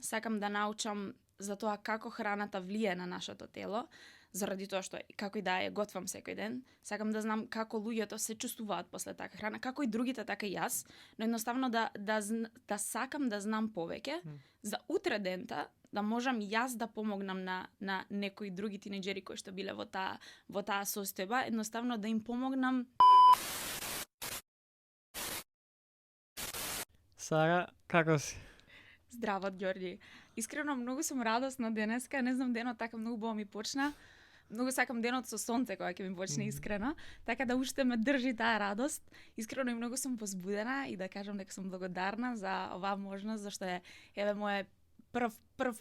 сакам да научам за тоа како храната влие на нашето тело, заради тоа што како и да е готвам секој ден, сакам да знам како луѓето се чувствуваат после така храна, како и другите така и јас, но едноставно да сакам да знам повеќе за утре дента да можам јас да помогнам на некои други тинеџери кои што биле во таа состојба, едноставно да им помогнам. Сара, како си? Здраво, Ѓорѓи. Искрено многу сум радосна денеска, не знам денот така многу бо ми почна. Многу сакам денот со сонце кога ќе ми почне искрено, така да уште ме држи таа радост. Искрено и многу сум возбудена и да кажам дека сум благодарна за оваа можност зашто е еве мој прв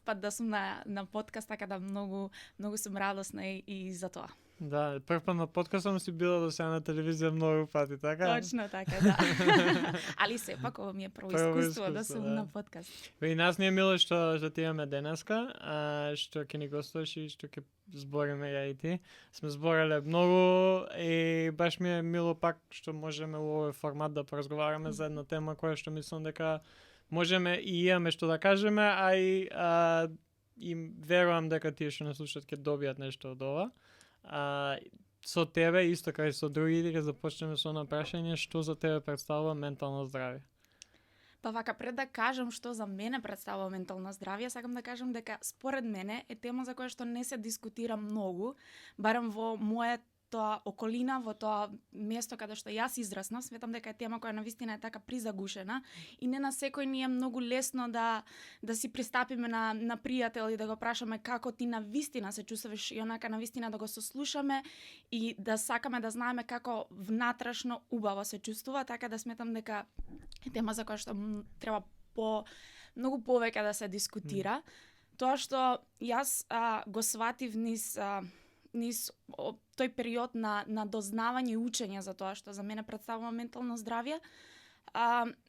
пат да сум на подкаст, така да многу сум радосна и за тоа. Да, прв пат на подкаст сум си била до сега на телевизија многу пати, така? Точно така, да. Али сепак ова ми е прво искуство да сум на подкаст. И нас не е мило што ти имаме денеска, што ќе ни гостуваш и што ќе збориме ја и ти. Сме збореле многу и баш ми е мило пак што можеме во овој формат да поразговараме за една тема која што мислам дека можеме и имаме што да кажеме, и верувам дека тие што не слушаат ќе добијат нешто од ова. Со тебе, исто кај со другите, ќе започнеме со на прашање што за тебе представува ментално здравје. Па вака, пред да кажам што за мене представува ментално здравје, сакам да кажам дека според мене е тема за која што не се дискутира многу, барем во мојата околина, во тоа место каде што јас израснав, сметам дека е тема која навистина е така призагушена и не на секој ни е многу лесно да си пристапиме на пријател и да го прашаме како ти навистина се чувствуваш и онака навистина да го сослушаме и да сакаме да знаеме како внатрешно убаво се чувствува, така да сметам дека е тема за која што треба многу повеќе да се дискутира. Тоа што јас го сватив низ тој период на дознавање и учење за тоа што за мене представува ментално здравје,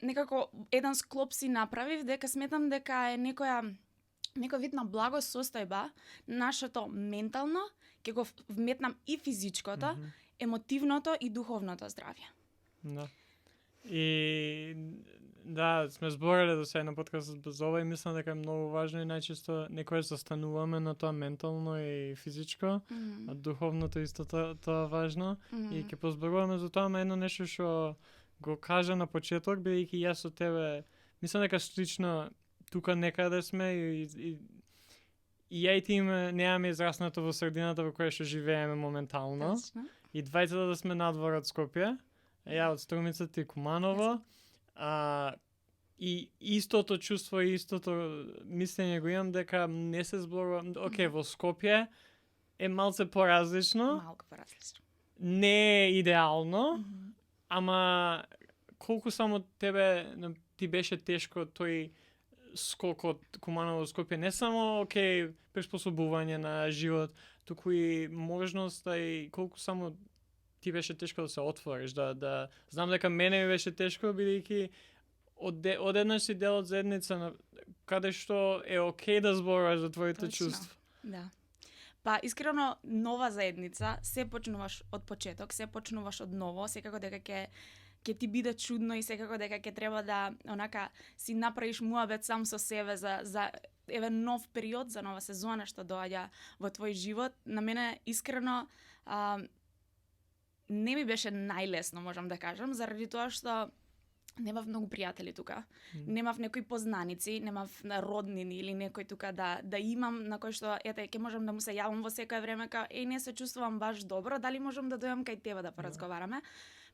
некако еден склоп си направив дека сметам дека е некој вид на благосостојба нашето ментално, ќе го вметнам и физичкото, емотивното и духовното здравје. Да. И да, сме збореле до сега на подкаст за ова и мислам дека е многу важно и најчесто некој застануваме на тоа ментално и физичко, а духовното исто тоа важно. И ќе позборуваме за тоа, едно нешто што го кажа на почеток, бидејќи јас со тебе мислам дека слично тука некаде сме и ја и ти немаме израснато во средината во која што живееме моментално. И двајцата да сме надвор од Скопје. Ја од Струмица, ти Куманово. И истото чувство и истото мислење го имам дека не се зборува. Океј, во Скопје е малце поразлично. Малку поразлично. Не е идеално, ама колку само ти беше тешко тој скок од Куманово Скопје, не само приспособување на живот, туку и можност и колку само ти беше тешко да се отвориш, да знам дека мене ми беше тешко, бидејќи од еднаш си дел од заедница каде што е да зборуваш за твоите чувства. Да. Па искрено нова заедница, се почнуваш од почеток, се почнуваш од ново, секако дека ќе ти биде чудно и секако дека ќе треба да онака си направиш муабет сам со себе за еве нов период, за нова сезона што доаѓа во твој живот. На мене искрено не ми беше најлесно, можам да кажам, заради тоа што немав многу пријатели тука. Немав некои познаници, немав роднини или некој тука да имам на кој што ќе можам да му се јавам во секое време не се чувствувам баш добро, дали можам да дојдам кај тебе да поразговараме.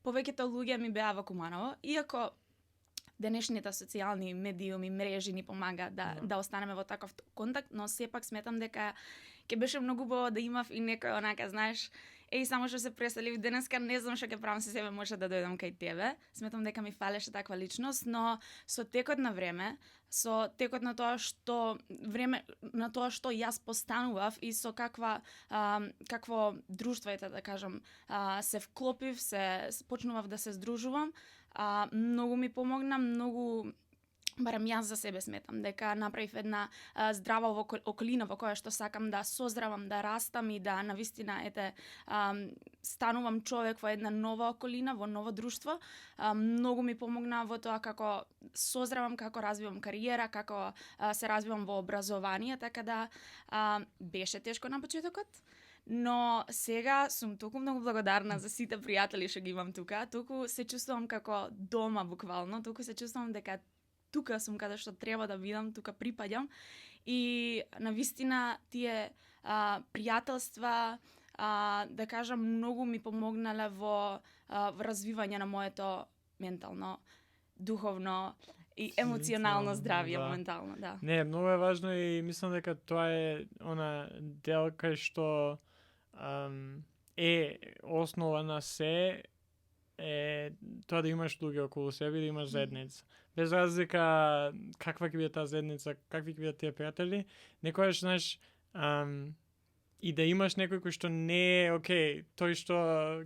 Повеќето луѓе ми беа во Куманово, иако денешните социјални медиуми, мрежи ни помагаат да останеме во таков контакт, но сепак сметам дека ќе беше многу убаво да имав и некој онака, знаеш, само што се преселив денеска, не знам што ќе правам со себе, може да дојдам кај тебе. Сметам дека ми фалеше таква личност, но со текот на време, со текот на тоа што јас постанував и со какво друштво да кажам, се вклопив, почнував да се здружувам, многу ми помогна, многу барем јас за себе сметам дека направив една здрава околина во која што сакам да создравам, да растам и да навистина станувам човек во една нова околина, во ново друштво. Многу ми помогна во тоа како создравам, како развивам кариера, како се развивам во образование, така да беше тешко на почетокот. Но сега сум толку многу благодарна за сите пријатели што ги имам тука. Толку се чувствувам како дома буквално, толку се чувствувам дека тука сум каде што треба да бидам, тука припаѓам. И навистина тие пријателства, да кажам, многу ми помогнале во развивање на моето ментално, духовно и емоционално здравје моментално, да. Не, многу е важно и мислам дека тоа е она дел кај што е основа на се е тоа да имаш луѓе околу себе и да имаш заедница. Без разлика каква ќе биде таа заедница, какви ќе бидат тие пријатели, некогаш знаеш и да имаш некој кој што не е окей, тој што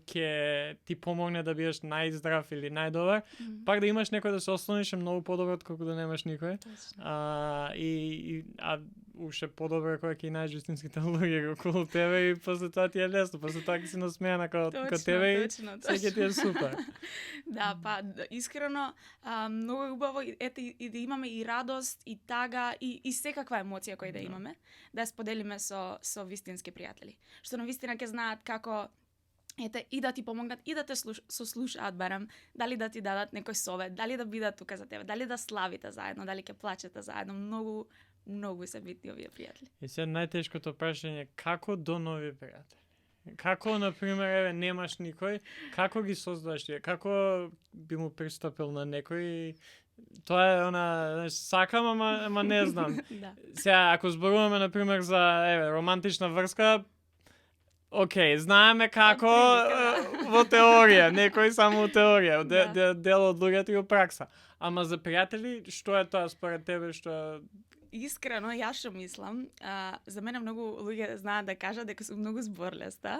ќе ти помогне да бидеш најздрав или најдобар, пак да имаш некој да се ослониш е многу подобро отколку да немаш никој. Уште подобро кога ќе најдеш вистинските луѓе околу тебе и после тоа ти е лесно, после тоа ќе си насмеана како тебе и се ќе ти е супер. Да, па искрено многу убаво ете и да имаме и радост и тага и секаква емоција која да имаме, да ја споделиме со вистински пријатели, што навистина ќе знаат како и да ти помогнат и да те сослушаат барем, дали да ти дадат некој совет, дали да бидат тука за тебе, дали да славите заедно, дали ќе плачете заедно, многу се битни овие пријатели. И сега најтешкото прашање, како до нови пријатели? Како, например, немаш никој, како ги создаваш тие? Како би му пристапил на некој? Тоа е она, сакам, ама не знам. Да. Сега, ако зборуваме, например, за романтична врска, окей, знаеме како во теорија, некој само во теорија, дел од луѓето и во пракса. Ама за пријатели, што е тоа според тебе, што... Искрено, јас што мислам, за мене многу луѓе знаат да кажат дека сум многу зборлеста,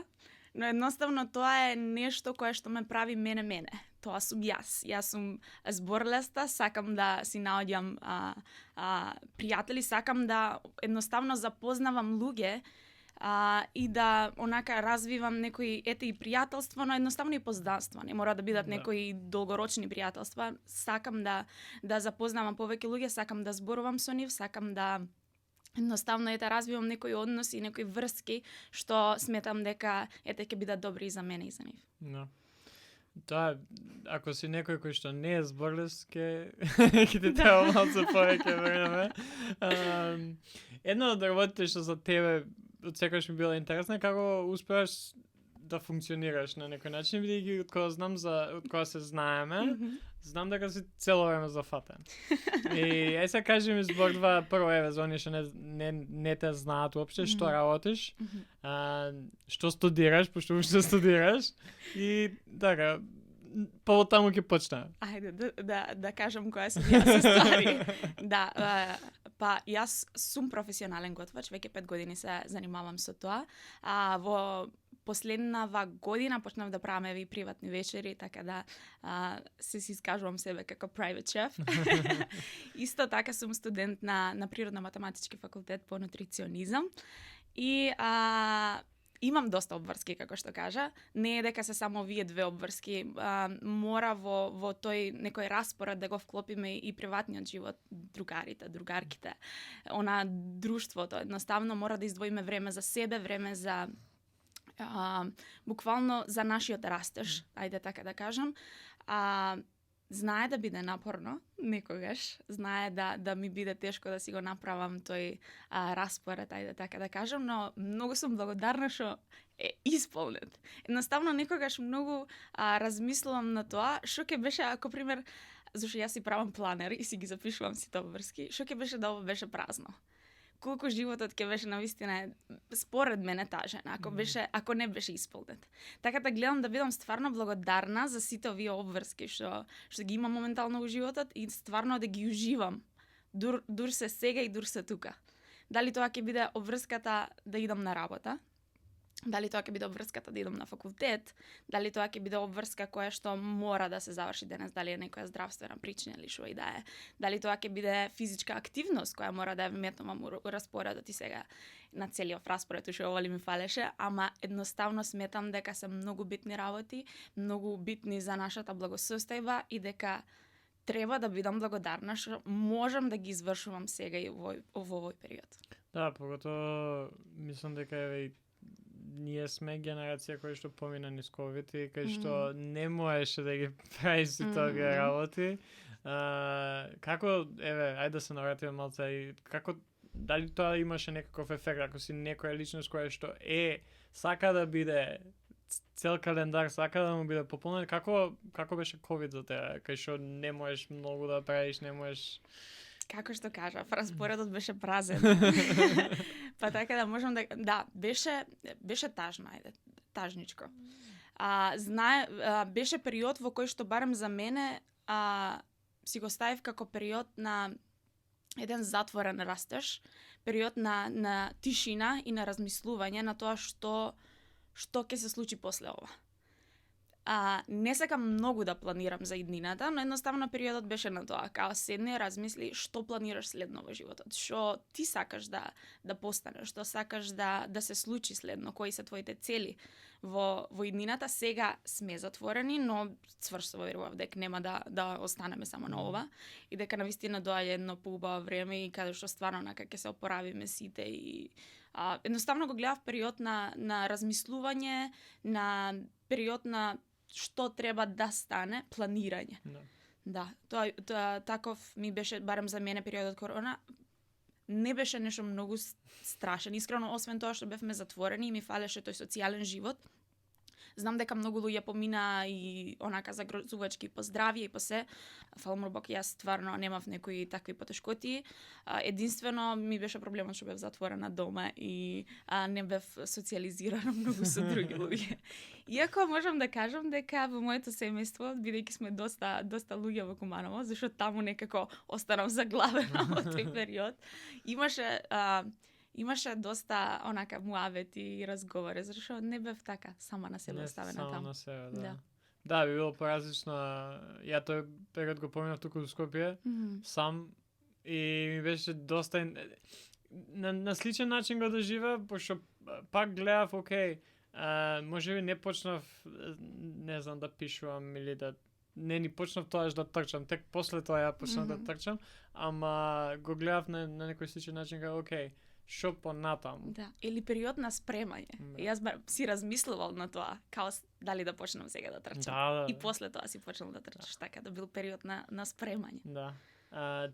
но едноставно тоа е нешто кое што ме прави мене. Тоа сум јас. Јас сум зборлеста, сакам да си наоѓам пријатели, сакам да едноставно запознавам луѓе и да онака развивам некои ете и пријателство, но едноставно и познанства. Не мора да бидат некои долгорочни пријателства. Сакам да запознавам повеќе луѓе, сакам да зборувам со нив, сакам да едноставно развивам некои односи, некои врски што сметам дека ќе бидат добри и за мене и за нив. Да. Тоа, ако си некој кој што не е зборлес, ќе ти треба малку повеќе време. Едно од работите што за тебе од секогаш ми била интересна, како успеваш да функционираш на некој начин, бидејќи од кога знам од кога се знаеме, знам дека си цело време зафатен. И сега кажи ми збор два, прво за оние што не те знаат уопште, што работиш, што студираш, пошто уште студираш, и така, па таму ќе почнеме. Ајде да кажам која се јас ствари. Да, па јас сум професионален готвач, веќе 5 години се занимавам со тоа. Во последнава година почнав да правам и приватни вечери, така да се искажувам себе како private chef. Исто така сум студент на Природно-математички факултет по нутриционизам и имам доста обврски, како што кажа. Не е дека се само овие две обврски. Мора во тој некој распоред да го вклопиме и приватниот живот, другарите, другарките, друштвото. Едноставно мора да издвоиме време за себе, време за буквално за нашиот растеж, ајде така да кажам. Знае да биде напорно, некогаш. Знае да ми биде тешко да си го направам тој распоред, ајде така да кажам, но многу сум благодарна што е исполнет. Едноставно некогаш многу размислувам на тоа, што ќе беше ако пример, зашто јас си правам планер и си ги запишувам сите обврски, што ќе беше да ова беше празно. Колку животот ќе беше навистина според мене тажен, ако не беше исполнет. Така да гледам да бидам стварно благодарна за сите овие обврски што ги имам моментално во животот и стварно да ги уживам. Дур се сега и дур се тука. Дали тоа ќе биде обврската да идам на работа, Дали тоа ќе биде обврската да идам на факултет, дали тоа ќе биде обврска која што мора да се заврши денес, дали е некоја здравствена причина или што и да е. Дали тоа ќе биде физичка активност која мора да ја вметнувам у распоредот и сега на целиот распоред, уште ово ли ми фалеше, ама едноставно сметам дека се многу битни работи, многу битни за нашата благосостојба и дека треба да бидам благодарна што можам да ги извршувам сега и во овој период. Да, поготово мислам дека еве ние сме генерација која што помина низ ковид и кај што не можеше да ги прави сите овие работи. Како, еве, ајде да се навратиме малце и како, дали тоа имаше некаков ефект, ако си некоја личност која што сака да биде цел календар, сака да му биде пополнен, како беше ковид за тебе, кај што не можеш многу да правиш, не можеш... Како што кажав, распоредот беше празен. Па така да можам да беше тажно, ајде, тажничко. Беше период во кој што барем за мене си го ставив како период на еден затворен растеж, период на тишина и на размислување на тоа што ќе се случи после ова. Не сакам многу да планирам за иднината, но едноставно периодот беше на тоа, као седни, размисли што планираш следно во животот, што ти сакаш да постанеш, што сакаш да се случи следно, кои се твоите цели во иднината. Сега сме затворени, но цврсто верувам дека нема да останеме само на ова и дека навистина доаѓа едно поубаво време и каде што стварно ќе се опоравиме сите и едноставно го гледав период на размислување, на период на што треба да стане, планирање. Да, тоа таков ми беше, барем за мене, периодот корона. Не беше нешто многу страшен. Искрено, освен тоа што бевме затворени и ми фалеше тој социјален живот. Знам дека многу луѓе помина и онака загрозувачки по здравје и по се. Фала Бог, јас стварно немав некои такви потешкоти. Единствено ми беше проблемот што бев затворена дома и не бев социјализирана многу со други луѓе. Иако можам да кажам дека во моето семејство, бидејќи сме доста луѓе во Куманово, зашто таму некако останав заглавена во тој период, имаше доста онака муавети и разговори, зашто не бев така сама на себе оставена таму. Само на себе, да. Да, би било поразлично. Ја тој период го поминав туку во Скопје, сам, и ми беше доста на сличен начин го доживеав, пошто пак гледав, окей, можеби не почнав, не знам, да пишувам или да не ни почнав тоаш да трчам, тек после тоа ја почнав да трчам, ама го гледав на некој сличен начин, како окей, шо понатаму. Да, или период на спремање. Јас си размислувал на тоа, као дали да почнам сега да трчам. Да. И после тоа си почнал да трчаш, така да бил период на спремање. Да.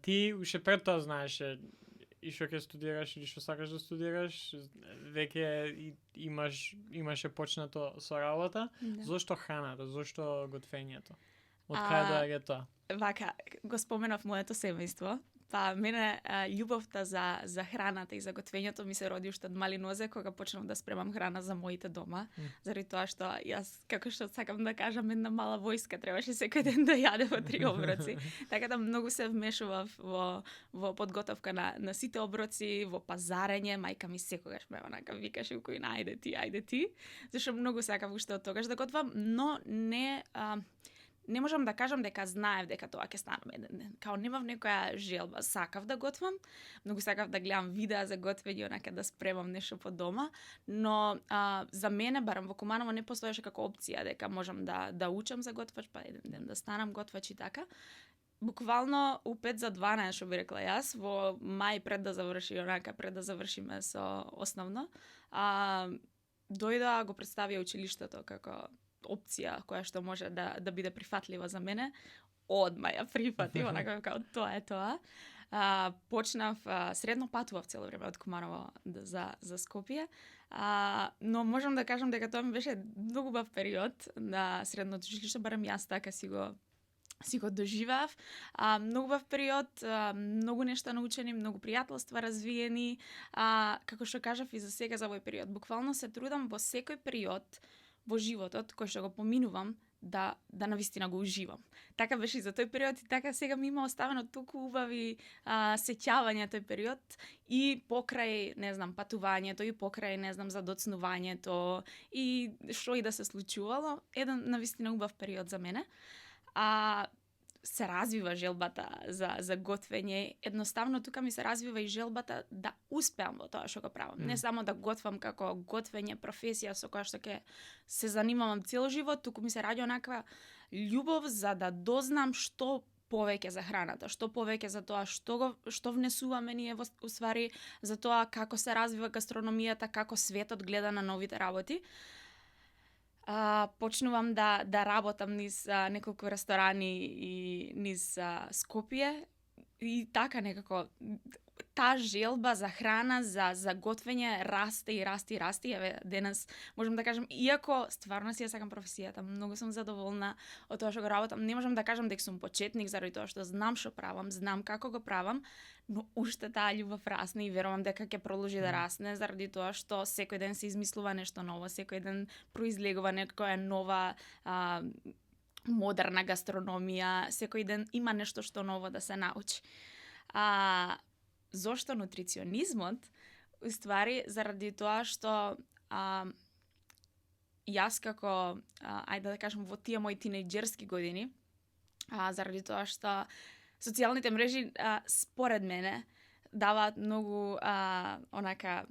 Ти уште пред тоа знаеше и што ќе студираш или што сакаш да студираш, веќе имаше почнато со работа. Да. Зошто храната, зошто готвењето? Од каде доаѓа тоа? Вака, го споменав моето семејство. Па мене љубовта за храната и за готвењето ми се роди уште од мали нозе, кога почнав да спремам храна за моите дома, заради тоа што јас, како што сакам да кажам, една мала војска требаше секој ден да јаде во 3 оброци. Така да многу се вмешував во подготовка на сите оброци, во пазарење. Мајка ми секогаш ме онака викаше кој ајде ти, зашто многу сакав уште од тогаш да готвам, но не можам да кажам дека знаев дека тоа ќе станам еден ден. Као немав некоја желба, сакав да готвам, многу сакав да гледам видеа за готвење, онака да спремам нешто по дома, но за мене, барам во Куманово, не постоеше како опција дека можам да учам за готвач, па еден ден да станам готвач и така. Буквално у 5 за 12, што би рекла јас, во мај пред да завршиме со основно, дојда го представија училиштето како опција која што може да биде прифатлива за мене. Одма ја прифатив, онака како тоа е тоа. Почнав средно патував цело време од Куманово за Скопје, но можам да кажам дека тоа ми беше многу бав период на средното училиште, барем јас така си го доживав. Многу бав период, многу нешта научени, многу пријателства развиени. Како што кажав и за сега за овој период, буквално се трудам во секој период во животот кој што го поминувам да навистина го уживам. Така беше и за тој период и така сега ми има оставено толку убави сеќавања тој период и покрај, не знам, патувањето и покрај, не знам, задоцнувањето и што и да се случувало, еден навистина убав период за мене. Се развива желбата за готвење. Едноставно тука ми се развива и желбата да успеам во тоа што го правам. Не само да готвам како готвење професија со која што ќе се занимавам цел живот, туку ми се раѓа онаква љубов за да дознам што повеќе за храната, што повеќе за тоа што внесуваме ние во уствари, за тоа како се развива гастрономијата, како светот гледа на новите работи. Почнувам да работам низ неколку ресторани и низ Скопје и така некако таа желба за храна, за готвење расте и расте. Еве денес можам да кажам, иако стварно си ја сакам професијата, многу сум задоволна од тоа што го работам. Не можам да кажам дека сум почетник заради тоа што знам што правам, знам како го правам, но уште таа љубов расне и верувам дека ќе продолжи да расне заради тоа што секој ден се измислува нешто ново, секој ден произлегува некоја нова модерна гастрономија, секој ден има нешто што ново да се научи. Зошто нутриционизмот? Уствари заради тоа што јас како, ајде да кажам, во тие мои тинејџерски години, заради тоа што социјалните мрежи според мене даваат многу онака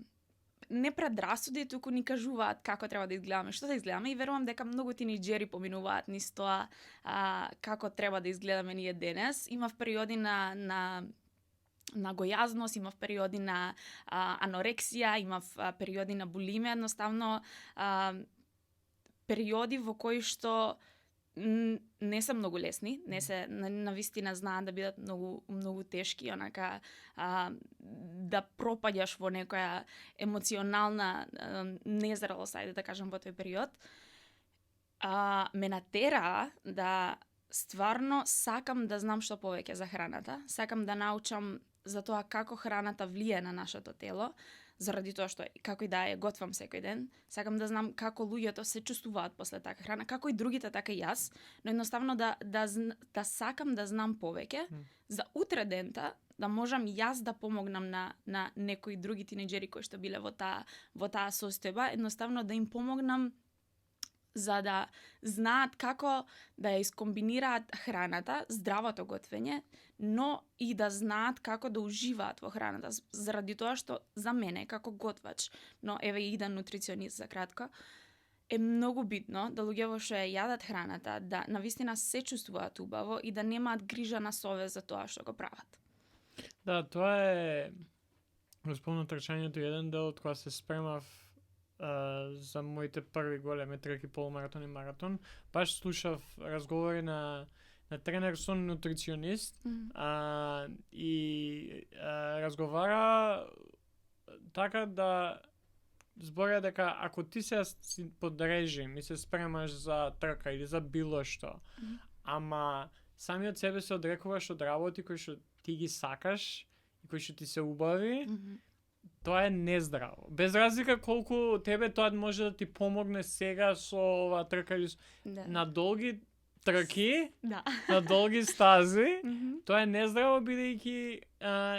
не предрасуди, туку ни кажуваат како треба да изгледаме, што да изгледаме и верувам дека многу тинејџери поминуваат низ тоа како треба да изгледаме ние денес. Имав периоди на гојазност, имав периоди на анорексија, имав периоди на булимија, едноставно периоди во кои што не се многу лесни, не се навистина знаат да бидат многу тешки, онака да пропаѓаш во некоја емоционална незрелост, ајде да кажам, во тој период. Ме натера да стварно сакам да знам што повеќе за храната, сакам да научам за тоа како храната влие на нашето тело, заради тоа што како и да ја готвам секој ден, сакам да знам како луѓето се чувствуваат после така храна, како и другите, така и јас, но едноставно да сакам да знам повеќе, за утре дента да можам јас да помогнам на некои други тинејџери кои што биле во таа состојба, едноставно да им помогнам за да знаат како да ја искомбинираат храната, здравото готвење, но и да знаат како да уживаат во храната, заради тоа што за мене како готвач, но еве и да нутриционист за кратко, е многу битно да луѓето што ја јадат храната да навистина се чувствуваат убаво и да немаат грижа на совест за тоа што го прават. Да, тоа е спомнам трчањето еден дел од кога се спремав за моите први големи треки, полумаратон и маратон. Баш слушав разговори на тренер со нутриционист и разговара така да зборува дека ако ти се под режим и се спремаш за трка или за било што, ама самиот себе се одрекуваш од работи кои што ти ги сакаш и кои што ти се убави, тоа е нездраво. Без разлика колку тебе тоа може да ти помогне сега со ова трка или на долги трки, на долги стази, тоа е нездраво бидејќи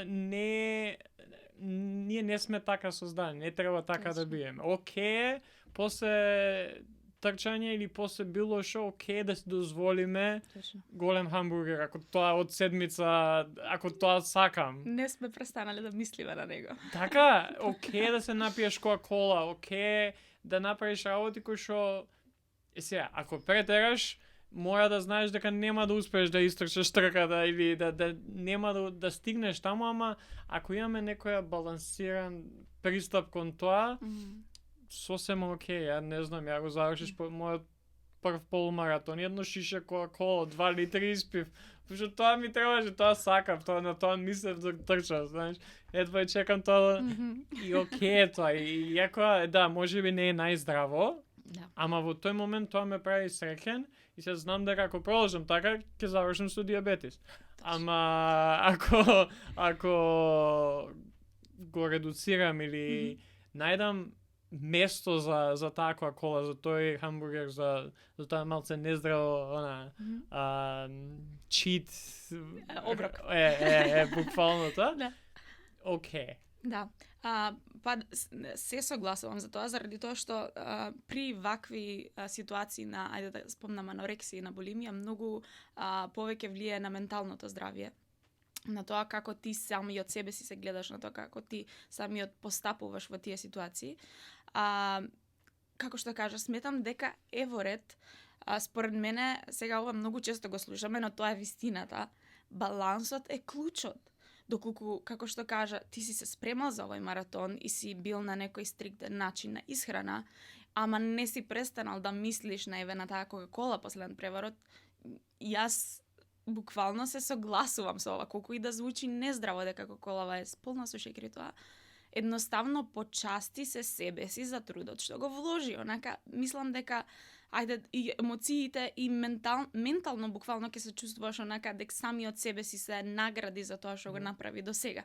ние не сме така создани, не треба така да биеме. Океј, после трчање или после било шо, океј да се дозволиме голем хамбургер, ако тоа од седмица, ако тоа сакам. Не сме престанали да мислиме на него. Така, океј да се напиеш кола, океј да направиш работи кои шо сега, ако претераш, мора да знаеш дека нема да успееш да истрчеш трката или да нема да стигнеш таму, ама ако имаме некоја балансиран пристап кон тоа, сосем океј, ја не знам, ја го завршиш по мојот прв полумаратон, едно шише кола, 2 литри испив, пошто тоа ми требаше, тоа сакав, тоа на тоа мислев да трчам, знаеш, едва чекам тоа и океј тоа, и јако, да, можеби не е најздраво, ама во тој момент тоа ме прави среќен и се знам дека ако продолжам така, ќе завршам со диабетис. Ама ако го редуцирам или најдам место за таа кола, за тој хамбургер, за тоа малце нездраво, чит оброк. буквално тоа. Да. Океј. Да. Се согласувам за тоа, заради тоа што при вакви ситуации на, ајде да спомнам, анорексија и на булимија, многу повеќе влијае на менталното здравје. На тоа како ти самиот себе си се гледаш, на тоа како ти самиот постапуваш во тие ситуации. Како што кажа, сметам дека е во ред, според мене, сега ова многу често го слушаме, но тоа е вистината. Балансот е клучот. Доколку, како што кажа, ти си се спремал за овој маратон и си бил на некој стриктен начин на исхрана, ама не си престанал да мислиш на таа Кока-кола после преварот, јас буквално се согласувам со ова, колку и да звучи нездраво дека Кока-колава е полна со шеќер и тоа. Едноставно почасти се себе си за трудот што го вложи. Онака, мислам дека и емоциите и ментално буквално ќе се чувствуваш онака дека самиот себе си се награди за тоа што го направи до сега.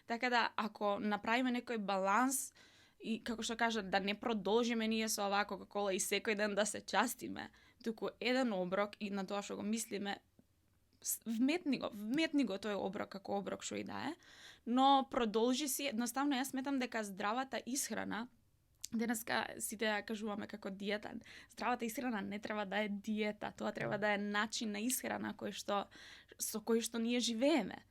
Така да, ако направиме некој баланс и, како што кажа, да не продолжиме ние со оваа Кока-кола и секој ден да се частиме, туку еден оброк и на тоа што го мислиме, вметни го тој оброк како оброк што и да е, но продолжи си. Едноставно јас сметам дека здравата исхрана, денеска сите ја кажуваме како диета, здравата исхрана не треба да е диета, тоа треба да е начин на исхрана со кој што ние живееме.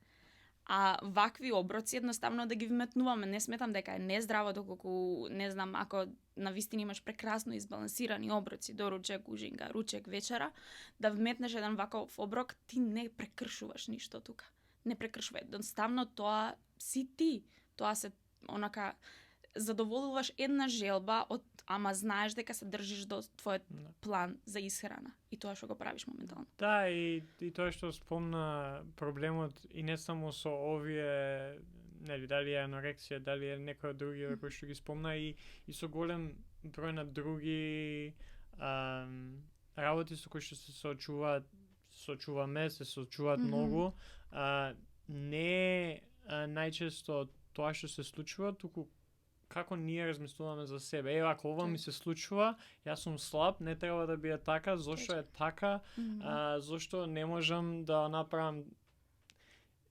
А вакви оброци едноставно да ги вметнуваме, не сметам дека е нездраво, доколку, не знам, ако навистина имаш прекрасно избалансирани оброци, доручек, ужинка, ручек, вечера, да вметнеш еден ваков оброк, ти не прекршуваш ништо тука. Не прекршува. Едноставно тоа си ти. Тоа се онака задоволуваш една желба ама знаеш дека се држиш до твојот план за исхрана и тоа што го правиш моментално. Да, и тоа што спомна проблемот и не само со овие, нели, дали е анорексија, дали е некој од други кои што ги спомна и со голем број на други работи со кои што се соочуваат многу, не најчесто тоа што се случува, туку како ние размислуваме за себе. Ако ова ми се случува, јас сум слаб, не треба да биде така, зошто е така, зошто не можам да направам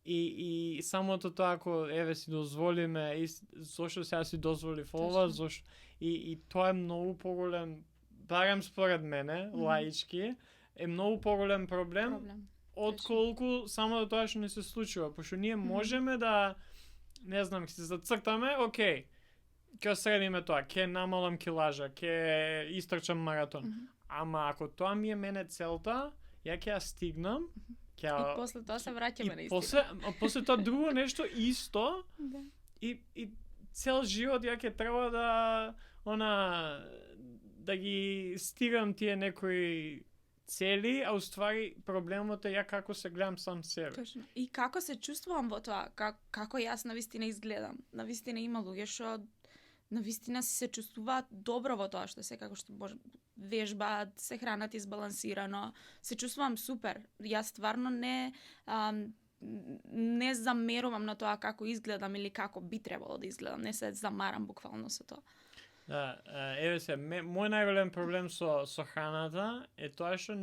и самото тоа, ако си дозволиме, зошто сега си дозволив ова, зошто и тоа е многу поголем, барем според мене, лаички, е многу поголем проблем. Отколку само тоа што не се случува, пошто ние можеме да, не знам, ќе се зацртаме, окей, ќе средиме тоа, ќе намалам килажа, ќе истрчам маратон. Ама ако тоа ми е мене целта, ја ќе ја стигнам, и после тоа се враќаме на истина. После тоа друго нешто исто, и цел живот ја ќе треба да ги стигам тие некои цели, а уствари проблемот е ја како се гледам сам себе. Точно. И како се чувствувам во тоа, како јас навистина изгледам. Навистина има луѓе што навистина се чувствуваат добро во тоа што се, како што вежбаат, се хранат избалансирано, се чувствувам супер. Јас стварно не замерувам на тоа како изгледам или како би требало да изгледам, не се замарам буквално со тоа. Да, еве се, мој најголем проблем со храната е тоа што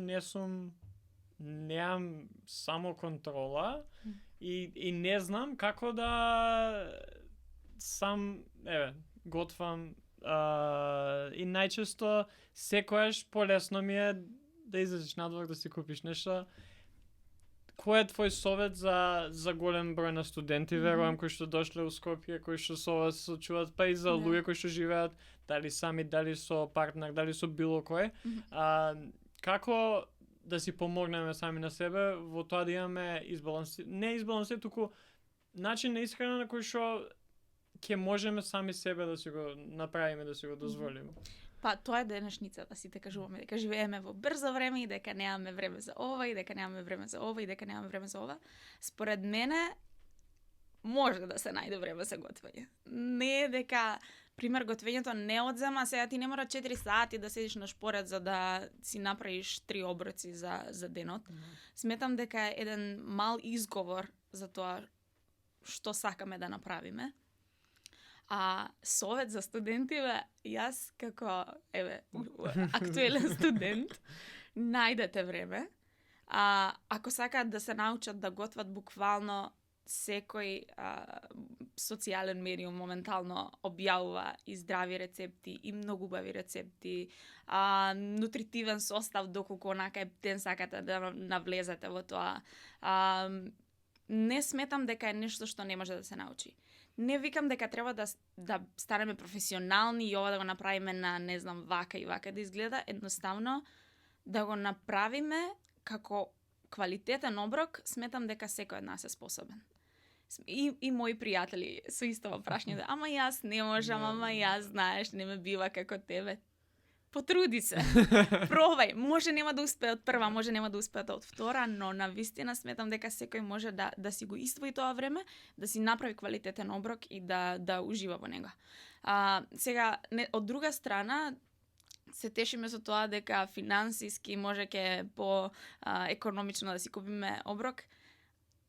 немам само контрола и не знам како да сам, готвам и најчесто секојаш полесно ми е да излезеш надвор да си купиш нешто. Кој е твој совет за голем број на студенти, верувам, кои што дошле у Скопје, кои што со вас соочуваат, па и за луѓе кои што живеат, дали сами, дали со партнер, дали со било кој. Како да си помогнеме сами на себе во тоа да имаме не избалансир, туку начин на исхрана на кој што ќе можеме сами себе да си го направиме, да си го дозволиме. Па тоа е денешницата, сите кажуваме дека живееме во брзо време и дека немаме време за ова и дека немаме време за ова и дека немаме време за ова. Според мене може да се најде време за готвење. Не е дека пример готвењето не одзема, сега ти не мора 4 сати да седиш на шпоред за да си направиш 3 оброци за денот. Сметам дека е еден мал изговор за тоа што сакаме да направиме. совет за студентиве, јас како актуелен студент, најдете време. Ако сакаат да се научат да готват буквално секој социјален медиум моментално објавува и здрави рецепти и многу убави рецепти, нутритивен состав доколку онака ден сакате да навлезете во тоа. Не сметам дека е нешто што не може да се научи. Не викам дека треба да станеме професионални и ова да го направиме на, не знам, вака и вака да изгледа. Едноставно да го направиме како квалитетен оброк, сметам дека секој од нас е способен. И мои пријатели со исто прашање, ама јас не можам, ама јас, знаеш, не ме бива како тебе. Потруди се. Пробај. Може нема да успее од прва, може нема да успее од втора, но навистина сметам дека секој може да си го иствои тоа време, да си направи квалитетен оброк и да ужива во него. Сега, од друга страна, се тешиме со тоа дека финансиски може ке по економично да си купиме оброк.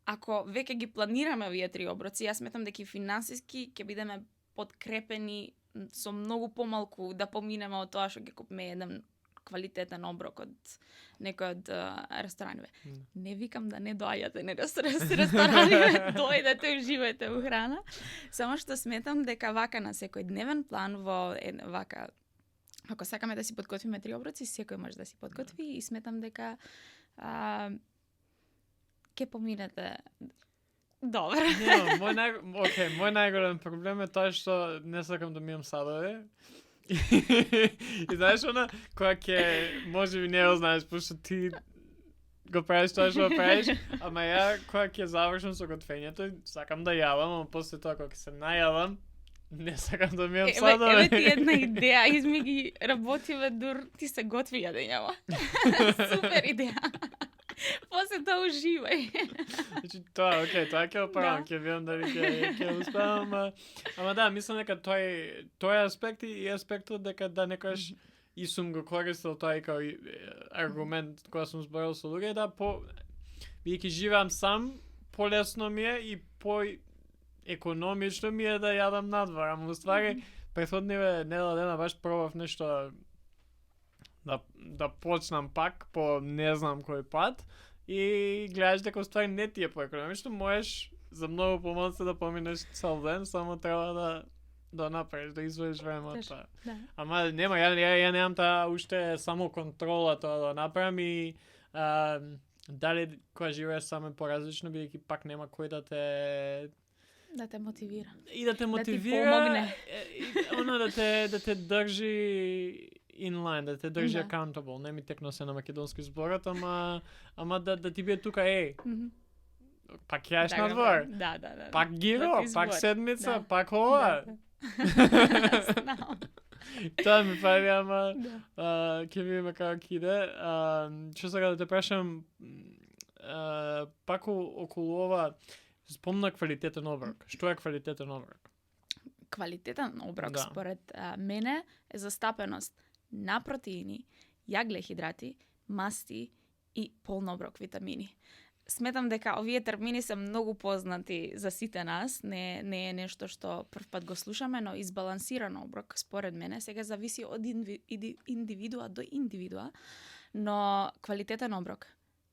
Ако веќе ги планираме овие 3 оброци, јас сметам дека и финансиски ќе бидеме подкрепени со многу помалку да поминеме од тоа што ќе купиме еден квалитетен оброк од некој од рестораниве. Не викам да не доаѓате на рестораниве, дојдете, уживајте во храна, само што сметам дека вака на секој дневен план во вака, ако сакаме да си подготвиме 3 оброци, секој може да си подготви и сметам дека ќе поминете добро. Мој најголем проблем е тоа што не сакам да мијам садове. И знаеш она, која ќе, може би не го знаеш, пошто ти го правиш тоа што го правиш, ама ја која ќе завршам со готвењето, сакам да јавам, ама после тоа кога ќе се најавам, не сакам да мијам садове. Еве ти една идеја, изми ги работиве дур, ти се готви јадењава. Супер идеја. После тоа уживај. Значи тоа, тоа ќе оправам, ќе видам дали ќе успеам, ама да, мислам дека тој аспект и аспектот дека да некојаш и сум го користил тоа и како аргумент кога сум зборил со луѓе, да бидејќи живеам сам, полесно ми е и економично ми е да јадам надвор, ама уствари претходниве недела дена баш пробав нешто да почнам пак по не знам кој пат и гледаш дека уствари не ти е поекономично, можеш за многу помалку да поминеш цел ден, само треба да направиш, да извоиш време од тоа. Да. Ама нема, ја немам таа уште само контрола тоа да направам и дали кога живееш само поразлично, бидејќи пак нема кој да те мотивира. И да те мотивира. Да ти помогне. Она да те држи inline, да те држи accountable. Не ми текно се на македонски зборот, ама да ти биде тука, пак јаеш на двор. Да. Пак гиро, пак седмица, пак ова. Тоа ми прави, ама ќе видиме како ќе иде. Што сега да те прашам, пак околу ова, спомна квалитетен оброк. Што е квалитетен оброк? Квалитетен оброк, според мене, е застапеност на протеини, јаглехидрати, масти и полн оброк витамини. Сметам дека овие термини се многу познати за сите нас, не е нешто што прв пат го слушаме, но избалансиран оброк, според мене, сега зависи од индивидуа до индивидуа, но квалитетен оброк,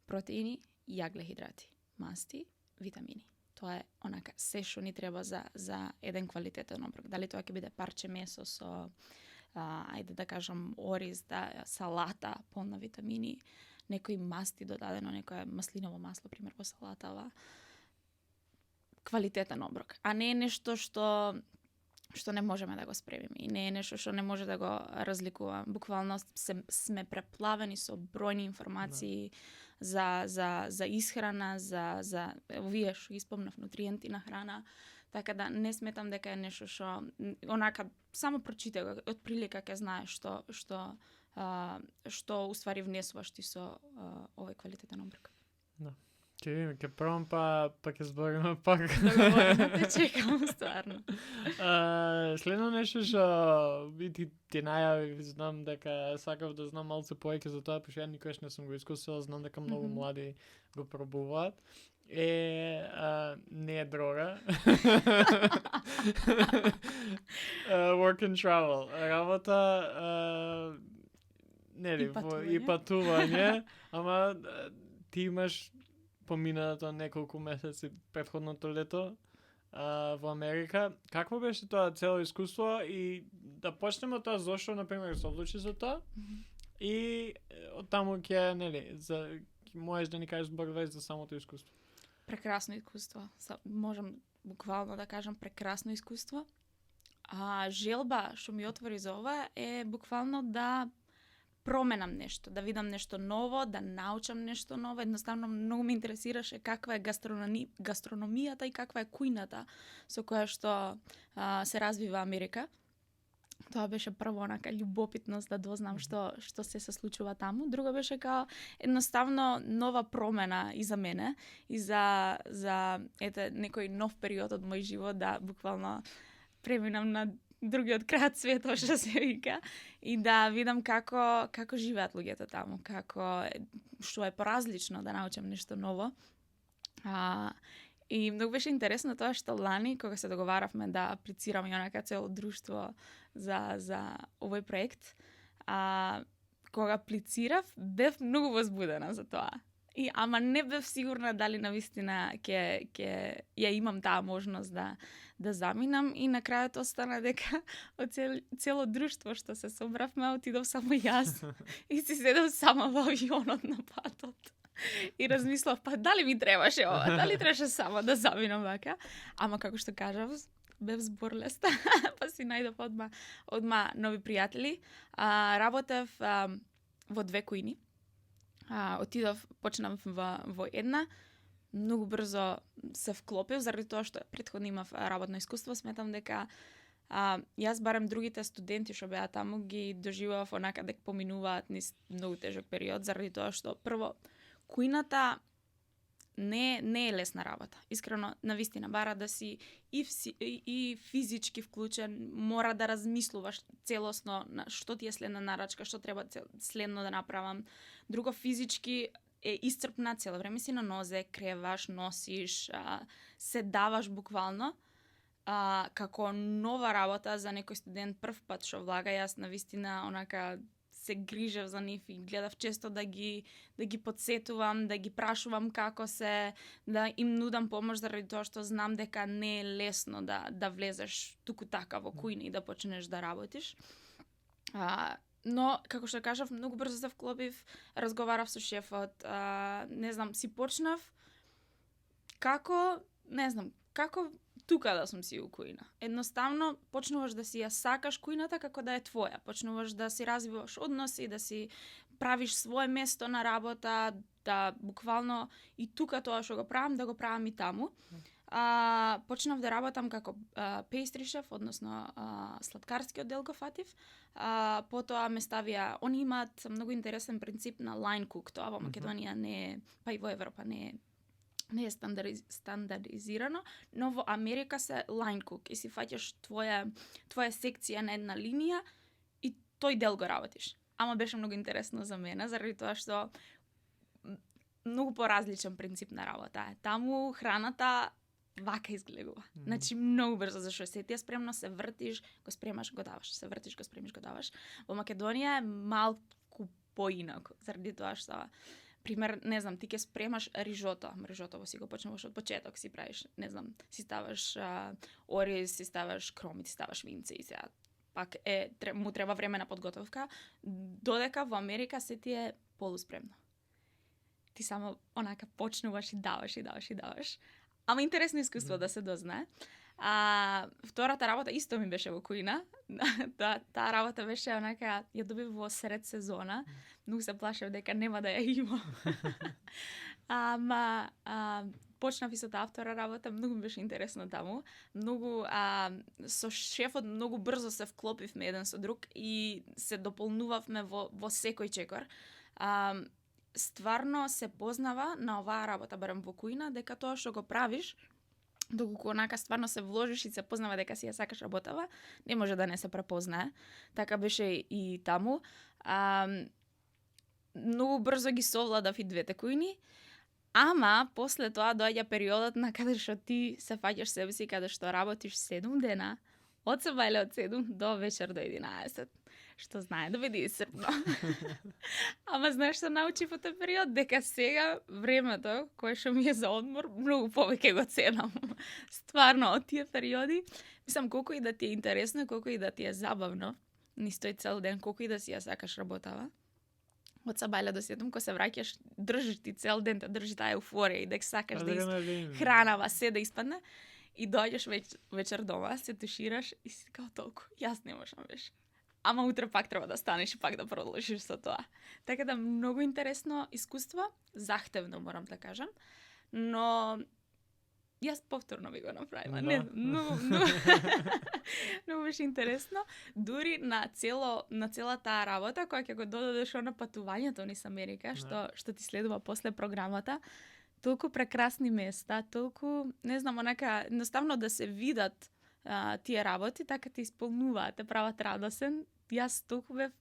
протеини, јаглехидрати, масти, витамини. Тоа е онака се што ни треба за еден квалитетен оброк. Дали тоа ќе биде парче месо со ајде да кажам ориз, салата полна витамини, некои масти додадено, некое маслиново масло, пример, во салатава. Квалитетен оброк, а не е нешто што не можеме да го спремиме и не е нешто што не може да го разликува. Буквално сме преплавени со бројни информации за исхрана, за овие што ги спомнав, нутриенти на храна. Така да не сметам дека е нешто што онака само прочитај го, од прилика ќе знаеш што уствари внесуваш ти со овој квалитетен оброк. Да. Ќе видиме, ќе пробам па ќе збориме пак. Договорено, те чекам стварно. Следно нешто што ти најави, знам дека сакав да знам малку повеќе за тоа, пошто ја никогаш не сум го искусила, знам дека многу млади го пробуваат. не е дрога. Work and travel. Работа нели и патување, ама ти имаш поминато неколку месеци претходното лето во Америка. Какво беше тоа цело искуство и да почнеме од тоа зошто на пример се одлучи за тоа? И од таму ќе нели можеш да ни кажеш збор за самото искуство. Прекрасно искуство. Можам буквално да кажам прекрасно искуство. Желба што ми отвори за ова е буквално да променам нешто, да видам нешто ново, да научам нешто ново. Едноставно многу ме интересираше каква е гастрономијата и каква е кујната со која што се развива Америка. Тоа беше прво онака љубопитност да дознам што се случува таму. Друго беше као едноставно нова промена и за мене и за некој нов период од мој живот да буквално преминам на другиот крај светот што се вика и да видам како живеат луѓето таму, што е поразлично да научам нешто ново. И многу беше интересно тоа што лани кога се договаравме да аплицираме онака цело друштво за овој проект, кога аплицирав бев многу возбудена за тоа. Ама не бев сигурна дали навистина ќе ја имам таа можност да заминам и на крајот остана дека од цело друштво што се собравме отидов само јас и си седев сама во авионот на патот. И размислав, дали ми требаше ова, дали требаше само да заминам вака. Ама како што кажав, бев зборлеста, па си најдов одма нови пријатели. Работев во две кујни. Почнав во една, многу брзо се вклопив, заради тоа што претходно имав работно искуство. Сметам дека јас барем другите студенти што беа таму ги доживував онака дека поминуваат низ многу тежок период, заради тоа што прво кујната не е лесна работа. Искрено, навистина, бара да си и физички вклучен, мора да размислуваш целосно на што ти е следна нарачка, што треба следно да направам. Друго, физички е исцрпна, цело време си на нозе, креваш, носиш, се даваш буквално. Како нова работа за некој студент прв пат што влага, јас навистина онака се грижев за нив и гледав често да ги подсетувам, да ги прашувам како се, да им нудам помош заради тоа што знам дека не е лесно да влезеш туку така во кујна и да почнеш да работиш. Но, како што кажав, многу брзо се вклопив, разговарав со шефот, си почнав како тука да сум си у кујна. Едноставно, почнуваш да си ја сакаш кујната како да е твоја. Почнуваш да си развиваш односи, да си правиш свое место на работа, да буквално и тука тоа што го правам, да го правам и таму. Почнав да работам како pastry chef, односно сладкарски оддел го фатив. Потоа ме ставија, они имаат многу интересен принцип на line cook. Тоа во Македонија не е, па и во Европа не е стандаризирано, но во Америка се line cook и си фаќаш твоја секција на една линија и тој дел го работиш. Ама беше многу интересно за мене, заради тоа што многу поразличен принцип на работа е. Таму храната вака изгледува. Значи многу брзо, зашто се ти е спремно, се вртиш, го спремаш, го даваш, се вртиш, го спремиш, го даваш. Во Македонија е малку поинако, заради тоа што пример, ти ќе спремаш рижото. Рижотово си го почнуваш од почеток, си правиш, си ставаш ориз, си ставаш кромит, си ставаш винце и сега пак му треба време на подготовка, додека во Америка се ти е полуспремно. Ти само онака почнуваш и даваш, и даваш, и даваш. Ама интересно искуство да се дознае. Втората работа исто ми беше во кујна. Таа работа беше онака, ја добив во сред сезона. Многу се плашев дека нема да ја има. Ама почнав и со таа втора работа, многу ми беше интересно таму. Многу со шефот многу брзо се вклопивме еден со друг и се дополнувавме во секој чекор. Стварно се познава на оваа работа, барем во кујна, дека тоа што го правиш, доколку онака стварно се вложиш и се познава дека си ја сакаш работава, не може да не се препознае. Така беше и таму. Многу брзо ги совладав и двете кујни, Ама, после тоа доаѓа периодот на каде што ти се фаќаш себе си, каде што работиш 7 дена, од сабајле од 7 до вечер до 11. Што знае да биде исцрпно. Ама знаеш што научи во тој период? Дека сега времето кое што ми е за одмор, многу повеќе го ценам. Стварно, од тие периоди, мислам, колку и да ти е интересно, колку и да ти е забавно, низ тој цел ден, колку и да си ја сакаш работава, од сабајле до 7, кога се враќаш, држиш ти цел ден, те држи таа еуфорија и дека сакаш да хранава се да испадне, и доаѓаш вечер дома, се тушираш и си као толку, јас не можам веќе. Ама утре пак треба да станеш и пак да продолжиш со тоа. Така да многу интересно искуство, захтевно морам да кажам, но јас повторно би го направила. Не, но беше интересно. Дури на цела таа работа, која ќе го додадеш на патувањето низ Америка, што ти следува после програмата, толку прекрасни места, толку, не знам, онака, едноставно да се видат тие работи, така те исполнуваат, те прават радосен. Јас толку бев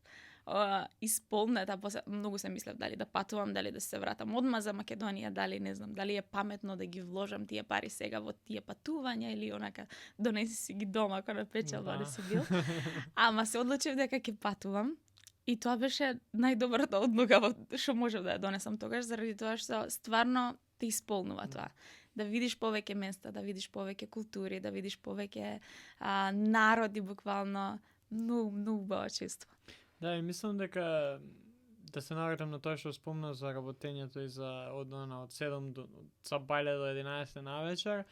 исполнета, многу се мислев дали да патувам, дали да се вратам одма за Македонија, дали не знам, дали е паметно да ги вложам тие пари сега во тие патувања или онака донеси си ги дома кога печалба да си бил. Ама се одлучив дека ќе патувам и тоа беше најдобрата одлука што можев да ја донесам тогаш, заради тоа што стварно те исполнува тоа. Да видиш повеќе места, да видиш повеќе култури, да видиш повеќе народи буквално. Многу убаво чувство. Да, и мислам дека да се навратам на тоа што спомна за работењето и за однона од 7 до сабајле до 11 навечер.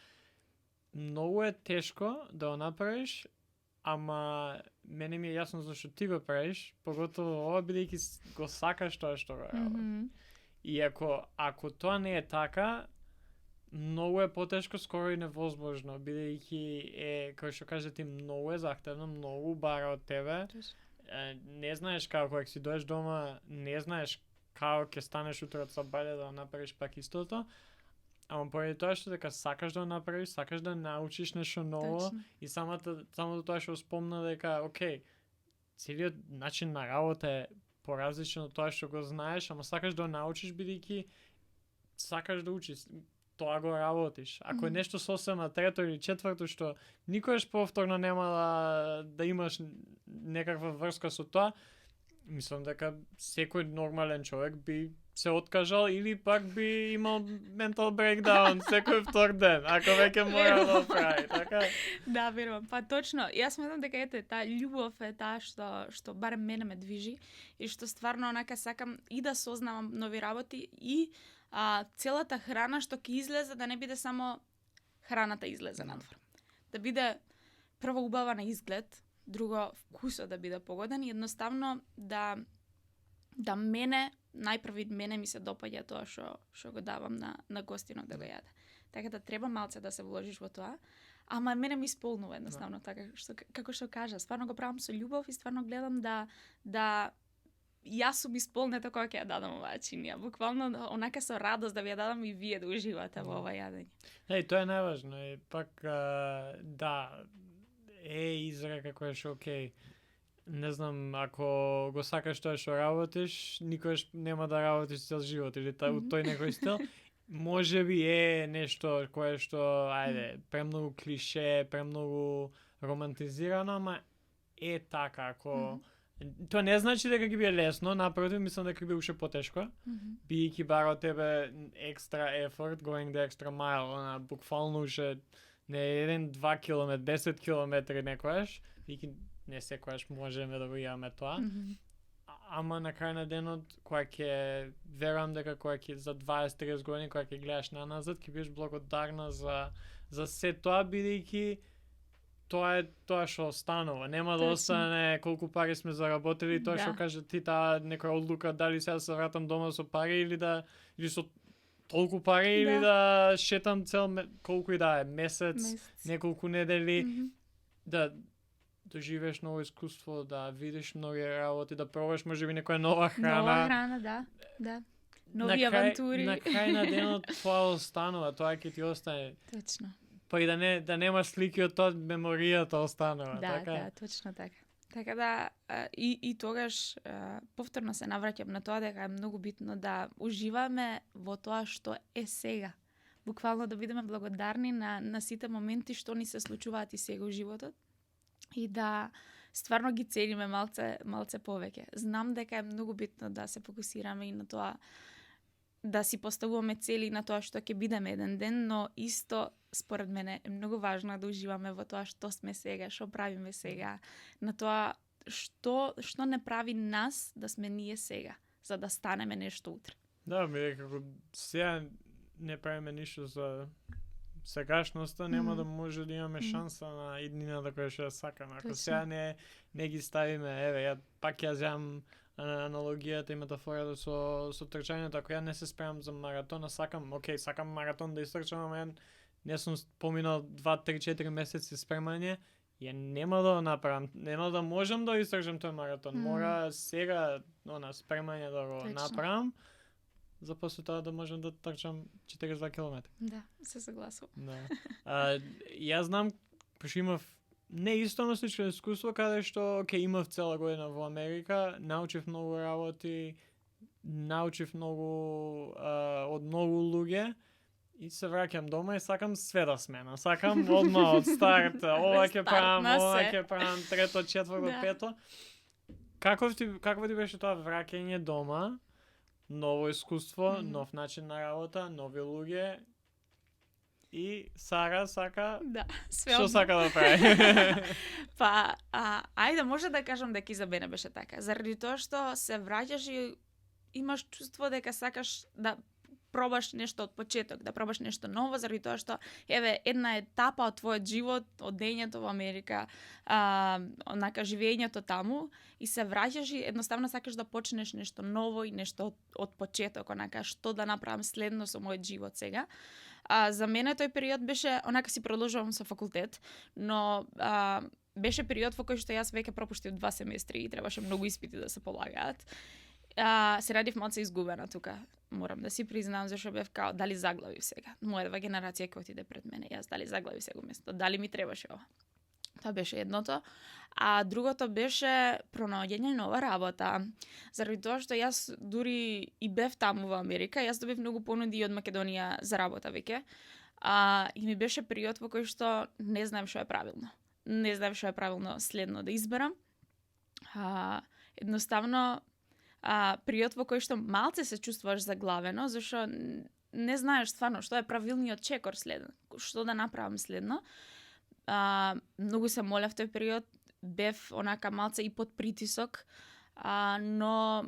Многу е тешко да го направиш, ама мене ми е јасно зашто ти го правиш, поготово ова бидејќи го сакаш тоа што го работиш. И ако тоа не е така, многу е потешко, скоро и невозможно, бидејќи е, како што кажа ти, многу е захтевно, многу бара од тебе. Не знаеш како, кога си доеш дома, не знаеш како ќе станеш утре од сабајле да направиш пак истото. Ама поради тоа што дека сакаш да направиш, сакаш да научиш нешто ново. Точно. И самото тоа што спомна дека, окей, целиот начин на работа е поразличен од тоа што го знаеш, ама сакаш да научиш бидејќи сакаш да учиш. Тоа го работиш. Ако е нешто сосема трето или четврто што никогаш повторно нема да имаш некаква врска со тоа, мислам дека секој нормален човек би се откажал или пак би имал ментал брейкдаун секој втор ден, ако веќе мора да прави, така? Да, верувам. Па точно. Јас сметам дека ете таа љубов е таа што барем мене ме движи и што стварно онака сакам и да сознавам нови работи и целата храна што ќе излезе да не биде само храната излезе надвор. Да биде прво убава на изглед, друго вкусот да биде погоден и едноставно да најпрви мене ми се допаѓа тоа што го давам на гостинот да го јаде. Така да треба малце да се вложиш во тоа, ама мене ми исполнува едноставно така како што кажа, стварно го правам со љубов и стварно гледам да јас сум исполнета кога ќе ја дадам оваа чинија. Буквално онака со радост да ви ја дадам и вие да уживате во ова јадење. Тоа е најважно. И пак да изрека која што окей. Не знам, ако го сакаш тоа што работиш, никогаш нема да работиш цел живот или тој некој стил. Може би е нешто кое што премногу клише, премногу романтизирано, ама е така. Ако тоа не значи дека ќе биде лесно, напротив, мислам дека ќе биде уште потешко. Бидејќи бара од тебе екстра effort, going the extra mile, буквално уште не 1-2 километри, 10 километри некојаш, бидејќи не секојаш можеме да го имаме тоа. Ама на крај на денот, кога ќе верувам дека кога ќе за 20-30 години, кога ќе гледаш наназад, ќе бидеш благодарна за се тоа, бидејќи тоа е тоа што останува. Нема да остане колку пари сме заработили, тоа што кажа ти, таа некоја одлука дали сега се вратам дома со пари или со толку пари или да шетам колку и да е месец, неколку недели, да доживееш ново искуство, да видиш нови работи, да пробаш можеби некоја нова храна. Нова храна, да. Нови авантури. На крај на денот тоа останува, тоа ќе ти остане. Точно. Па и да нема слики од тоа, меморијата останува, така? Да, точно така. Така да, и тогаш повторно се навраќам на тоа дека е многу битно да уживаме во тоа што е сега. Буквално да бидеме благодарни на сите моменти што ни се случуваат и сега во животот и да стварно ги цениме малце повеќе. Знам дека е многу битно да се фокусираме и на тоа да си поставуваме цели на тоа што ќе бидеме еден ден, но исто според мене е многу важно да уживаме во тоа што сме сега, што правиме сега, на тоа што не прави нас да сме ние сега, за да станеме нешто утре. Да, како сега не правиме ништо за сегашноста, нема да може да имаме шанса на иднината која што ја сакаме. Ако сега не ги ставиме, ја пак ја земам аналогијата и метафората со трчањето, ако ја не се спремам за маратон, сакам маратон да истрчам, ама ја не сум поминал 2-3-4 месеци спремање, ја нема да го направам, нема да можам да истрчам тој маратон. Мора сега спремање да го направам, за после тоа да можам да трчам 42 км. Да, се согласувам. Да. Јас знам, пошто имав не исто, но слично искуство, каде што имав цела година во Америка, научив многу работи, научив многу од многу луѓе и се враќам дома и сакам све да сменам. Сакам одма од старт, ова ќе правам, трето, четврто, пето. Какво ти беше тоа враќање дома? Ново искуство, нов начин на работа, нови луѓе. И Сара сака што сака да прави. Па, ајде, може да кажам дека и за мене беше така. Заради тоа што се враќаш и имаш чувство дека сакаш да пробаш нешто од почеток, да пробаш нешто ново, заради тоа што една етапа од твојот живот, од дењето во Америка, онака живењето таму, и се враќаш и едноставно сакаш да почнеш нешто ново и нешто од почеток, онака што да направам следно со мојот живот сега. За мене тој период беше, онака си продолжувам со факултет, но беше период во кој што јас веќе пропуштив 2 семестри и требаше многу испити да се полагаат. Се радив малце изгубена тука, морам да си признам, зашто бев као дали заглавив сега. Мојава генерација ќе отиде пред мене, јас дали заглавив сега место, дали ми требаше ова. Тоа беше едното. А другото беше пронаоѓање нова работа. Заради тоа што јас дури и бев таму во Америка, јас добив многу понуди од Македонија за работа веќе. И ми беше период во кој што не знаев што е правилно. Не знаев што е правилно следно да изберам. Едноставно, период во кој што малце се чувствуваш заглавено, зашто не знаеш стварно што е правилниот чекор следно, што да направам следно. Многу се молев тој период, бев онака малце и под притисок, но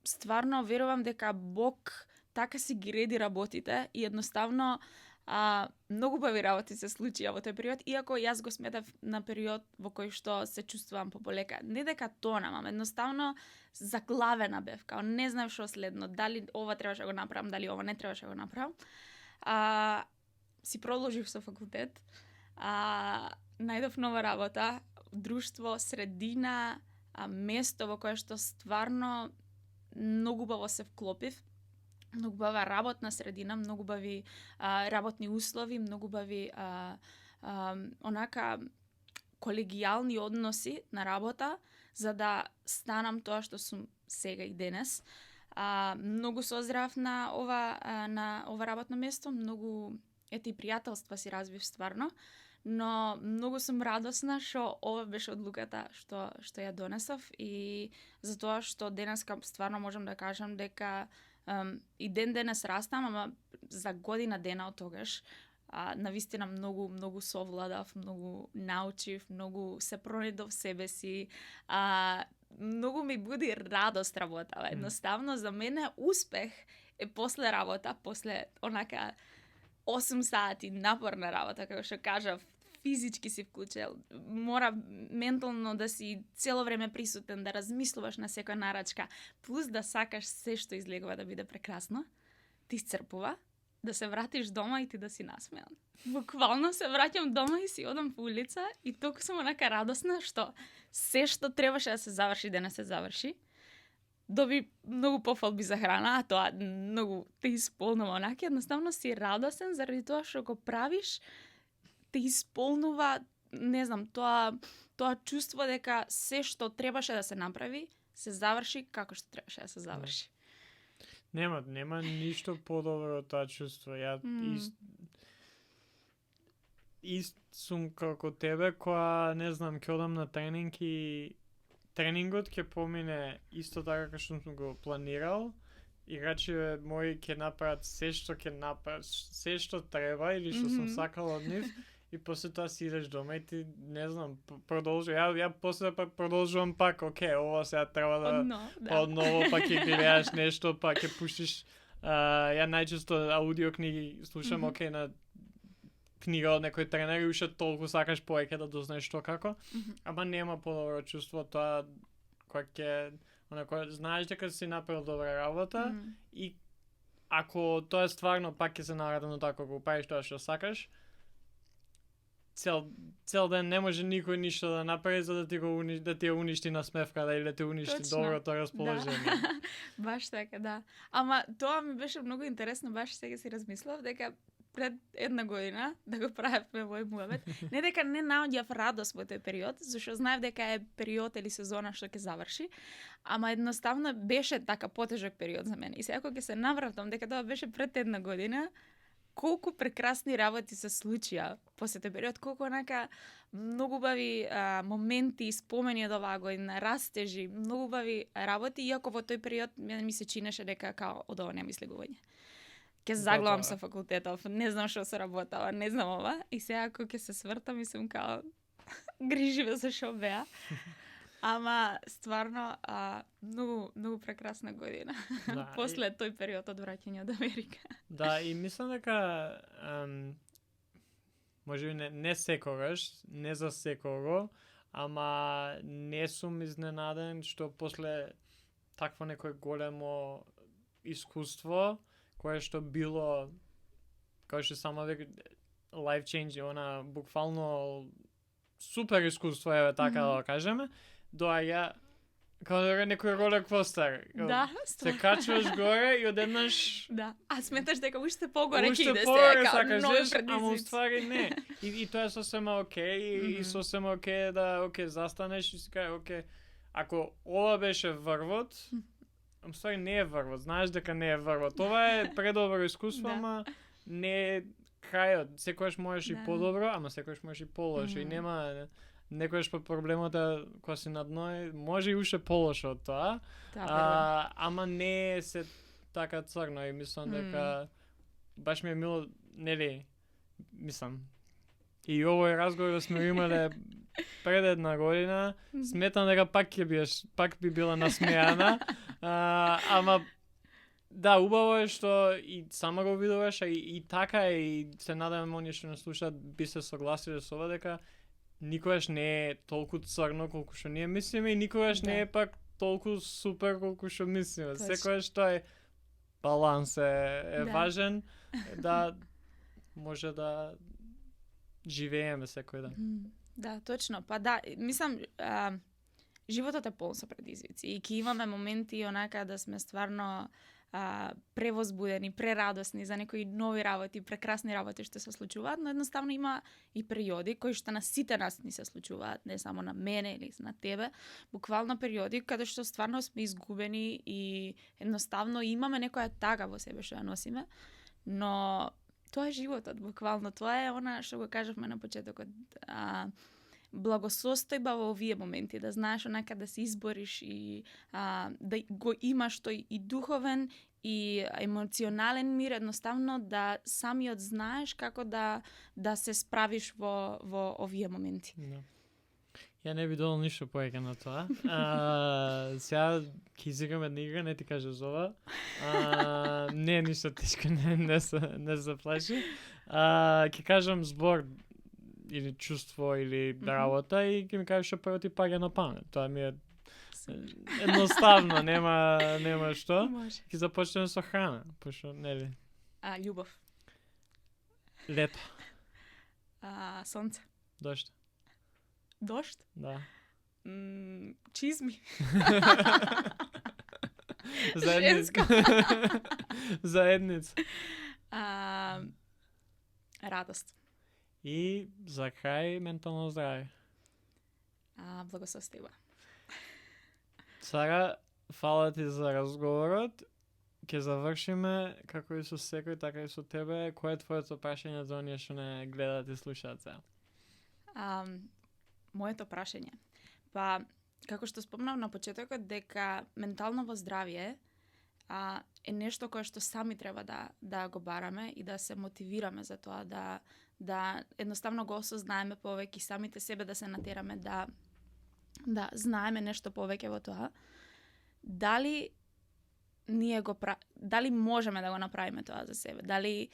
стварно верувам дека Бог така си ги реди работите и едноставно многу убави работи се случија во тој период, иако јас го сметав на период во кој што се чувствувам пополека. Не дека тонам, едноставно заглавена бев, као не знаев што следно, дали ова требаше да го направам, дали ова не требаше да го направам. Си продолжив со факултет, најдов нова работа, друштво, средина, место во кое што стварно многу убаво се вклопив, многу бава работна средина, многу бави работни услови, многу бави онака колегијални односи на работа, за да станам тоа што сум сега и денес. Многу созрав на ова работно место, многу и пријателства си развив стварно, но многу сум радосна што ова беше одлуката што ја донесов и за тоа што денеска стварно можам да кажам дека и денес растам, ама за година дена од тогаш навистина многу совладав, многу научив, многу се пронајдов себе си, многу ми буди радост работа. Едноставно за мене успех е после работа, после онака 8 сати напорна работа, како што кажав, физички си вклучен, мора ментално да си цело време присутен, да размислуваш на секоја нарачка, плюс да сакаш се што излегува да биде прекрасно, ти исцрпува, да се вратиш дома и ти да си насмеан. Буквално се враќам дома и си одам по улица и толку сум онака радосна што се што требаше да се заврши, да не се заврши. Доби многу пофалби за храна, а тоа многу те исполнува онака, едноставно си радосен заради тоа што го правиш, те исполнува, не знам, тоа тоа чувство дека се што требаше да се направи, се заврши како што требаше да се заврши. Нема ништо подобро од тоа чувство. Ја ист сум како тебе, која, не знам, ќе одам на тренинг и тренингот ќе помине исто така како што сум го планирал. Играчите мои ќе направат се што треба или што сум сакал од нив, и после тоа си идеш дома и ти, не знам, ја после продолжувам пак, ова сега треба да одново пак ќе гледаш нешто, пак ќе пуштиш. Ја најчесто аудиокниги слушам, на книга од некој тренер и уште толку сакаш повеќе да дознаеш што како, ама нема подобро чувство тоа кога знаеш дека си направил добра работа и ако тоа е стварно пак ќе се навратам така го правиш тоа што сакаш, цел ден не може никој ништо да направи за да ти ја уништи насмевката или да ти уништи доброто расположение. Баш така, да. Ама тоа ми беше многу интересно, баш сега си размислав дека пред една година да го правевме мој муабет, не дека не наоѓав радост во тој период, зашто знаев дека е период или сезона што ќе заврши, ама едноставно беше така потежок период за мене. И сега кога ќе се навратам дека тоа беше пред една година, колку прекрасни работи се случија после тој период, колку онака многу убави моменти и спомени од оваа година, растежи, многу убави работи, иако во тој период ми се чинеше дека као од ова нема слегување. Ќе заглавам со факултетов, не знам што се работава, не знам ова, и сега кога ќе се свртам и сум као гриживе за шо беа. Ама стварно многу прекрасна година. Да, после тој период од враќање од Америка. Да, и мислам дека можеби не секогаш, не за секого, ама не сум изненаден што после такво некој големо искуство кое што било, кое што само дека life changing, она буквално супер искуство, еве така да кажеме, доаѓа како некој ролер костер. Да, се качваш горе и одеднаш а сметаш дека уште погоре ќе иде сега, ама уствари не. И тоа е сосема окей, и сосема окей да застанеш и си кажеш ако ова беше врвот, ствари не е врвот, знаеш дека не е врвот. Ова е предобро искуство, ама не е крајот. Секогаш можеш и подобро, ама секогаш можеш и полошо. И нема некојаш по проблемот кога си на дно, може и уште полошо од тоа. Ама не е се така црно и мислам дека баш ми е мило, нели, мислам. И овој разговор сме имале пред една година, сметам дека пак би била насмејана. Ама да, убаво е што и сама го видуваш, и така и се надевам оние што не слушаат би се согласиле со ова дека никогаш не е толку црно колку што ние мислиме и никогаш не е пак толку супер колку што мислиме. Секогаш тоа е баланс е важен да може да живееме секој ден. Да, точно. Па да, мислам животот е полн со предизвици и ќе имаме моменти онака да сме стварно превозбудени, прерадосни за некои нови работи, прекрасни работи што се случуваат, но едноставно има и периоди кои што на сите нас ни се случуваат, не само на мене или на тебе, буквално периоди каде што стварно сме изгубени и едноставно имаме некоја тага во себе што ја носиме, но тоа е животот, буквално. Тоа е она што го кажавме на почетокот. Благосостојба во овие моменти, да знаеш онака да се избориш и да го имаш тој и духовен и емоционален мир, едноставно да самиот знаеш како да се справиш во овие моменти. Да. Ја не би додал ништо повеќе на тоа. Сега ќе изиграме една игра, не ти кажа за ова. Не е ништо тешко, не се заплаши. Ќе кажам збор или чувство или работа и ќе ми кажеш што прво ти паѓа на памет. Тоа ми е едноставно, нема што. Ќе започнеме со храна, пошто нели? Љубов. Лето. Сонце. Дошт. Дошт? Да. Чизми. Заедница. Заедница. Радост. И за крај ментално здравје. Благосостојба. Сара, фала ти за разговорот. Ке завршиме како и со секој, така и со тебе. Кој е твоето прашање за оние што не гледаат и слушаат сега? Моето прашање. Па, како што спомнав на почетокот, дека менталново здравје е нешто кое што сами треба да го бараме и да се мотивираме за тоа, да едноставно го осознаеме повеќе, самите себе да се натераме да знаеме нешто повеќе во тоа. Дали можеме да го направиме тоа за себе? Дали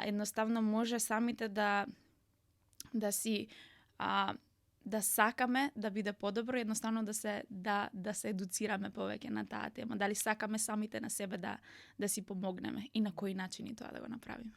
едноставно може самите да си да сакаме да биде подобро, едноставно да се едуцираме повеќе на таа тема. Дали сакаме самите на себе да си помогнеме и на кои начини тоа да го направиме?